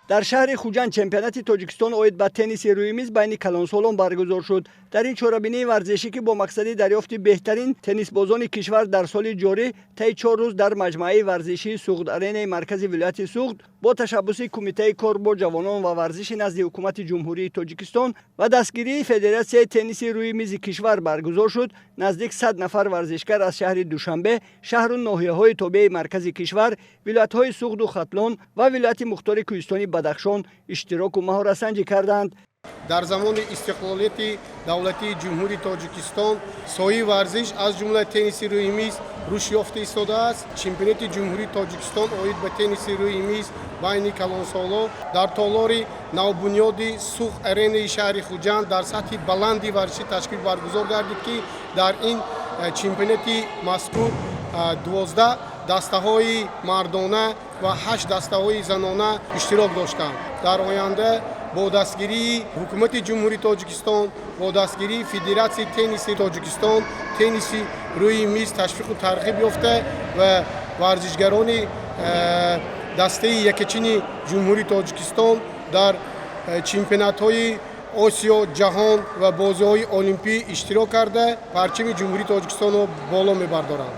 Дар шаҳри Хуҷанд чемпионати Тоҷикистон оид ба тенниси рӯи миз байни калонсолон баргузор шуд. Дар ин чорабинии варзишӣ, ки бо мақсади дарёфти беҳтарин теннисбозони кишвар дар соли ҷорӣ таи 4 рӯз дар маҷмӯаи варзишии Суғд Аренаи маркази вилояти Суғд бо ташаббуси Кумитаи кор бо ҷавонон ва варзиши назди Ҳукумати Ҷумҳурии Тоҷикистон ва дастгирии Федератсияи тенниси рӯи мизи кишвар баргузор шуд, наздик 100 нафар варзишгар аз шаҳри Душанбе, шаҳру ноҳияҳои тобеи маркази кишвар, вилоятҳои Суғду Хатлон ва вилояти мухтори кӯҳистони Бадахшон иштироку маҳоратсанҷӣ карданд. Дар замони истиқлолияти давлатии Ҷумҳурии Тоҷикистон соҳаи варзиш, аз ҷумла тенниси рӯи миз, рушд ёфта истодааст. Чемпионати Ҷумҳурии Тоҷикистон оид ба тенниси рӯи миз байни калонсолон дар толори навбунёди Суғд Аренаи шаҳри Хуҷанд дар сатҳи баланди варзишӣ ташкил баргузор гардид, ки дар ин чемпионати мазкур 12 дастаҳои мардона ва ҳашт дастаҳои занона иштирок доштанд. Дар оянда бо дастгирии Ҳукумати Ҷумҳурии Тоҷикистон, бо дастгирии Федератсияи тенниси Тоҷикистон тенниси рӯи миз ташвиқу тарғиб ёфта ва варзишгарони дастаи якачини Ҷумҳурии Тоҷикистон дар чемпионатҳои Осиё, ҷаҳон ва бозиҳои олимпӣ иштирок карда, парчами Ҷумҳурии Тоҷикистонро боло мебардоранд.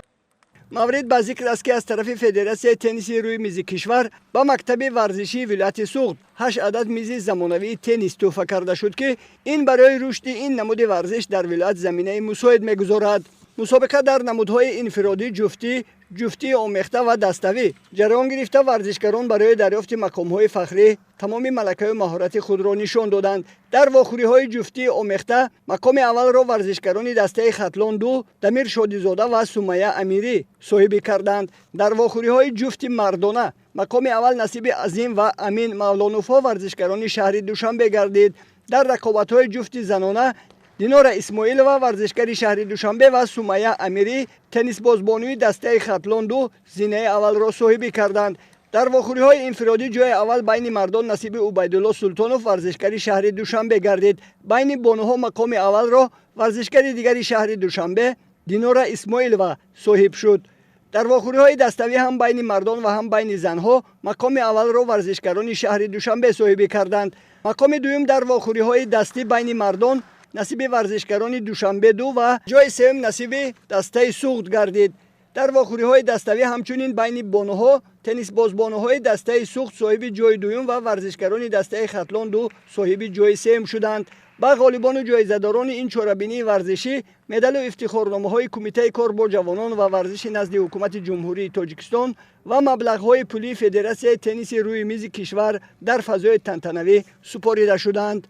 Маврид ба зикр аст, ки аз тарафи Федератсияи тенниси рӯи мизи кишвар ба мактаби варзишии вилояти Суғд ҳашт адад мизи замонавии теннис тӯҳфа карда шуд, ки ин барои рушди ин намуди варзиш дар вилоят заминаи мусоид мегузорад. Мусобиқа дар намудҳои инфиродӣ, ҷуфтӣ, ҷуфтии омехта ва даставӣ ҷараён гирифта, варзишгарон барои дарёфти мақомҳои фахрӣ тамоми малакаю маҳорати худро нишон доданд. Дар вохӯриҳои ҷуфтии омехта мақоми аввалро варзишгарони дастаи Хатлон ду Дамир Шодизода ва Сумая Амирӣ соҳибӣ карданд. Дар вохӯриҳои ҷуфти мардона мақоми аввал насиби Азим ва Амин Мавлоновҳо, варзишгарони шаҳри Душанбе гардид. Дар рақобатҳои ҷуфти занона Динора Исмоилова, варзишгари шаҳри Душанбе, ва Сумая Амирӣ, теннисбозбонуи дастаи Хатлон ду, зинаи аввалро соҳибӣ карданд. Дар вохӯриҳои инфиродӣ ҷои аввал байни мардон насиби Убайдулло Султонов, варзишгари шаҳри Душанбе гардид. Байни бонуҳо мақоми аввалро варзишгари дигари шаҳри Душанбе Динора Исмоилова соҳиб шуд. Дар вохӯриҳои даставӣ ҳам байни мардон ва ҳам байни занҳо мақоми аввалро варзишгарони шаҳри Душанбе соҳибӣ карданд. Мақоми дуюм дар вохӯриҳои дастӣ байни мардон насиби варзишгарони Душанбе ду ва ҷои сеюм насиби дастаи Суғд гардид. Дар вохӯриҳои даставӣ ҳамчунин байни бонуҳо теннисбозбонуҳои дастаи Суғд соҳиби ҷои дуюм ва варзишгарони дастаи Хатлон ду соҳиби ҷои сеюм шуданд. Ба ғолибону ҷоизадорони ин чорабинии варзишӣ медалу ифтихорномаҳои Кумитаи кор бо ҷавонон ва варзиши назди Ҳукумати Ҷумҳурии Тоҷикистон ва маблағҳои пулии Федератсияи тенниси рӯи мизи кишвар дар фазои тантанавӣ супорида шуданд.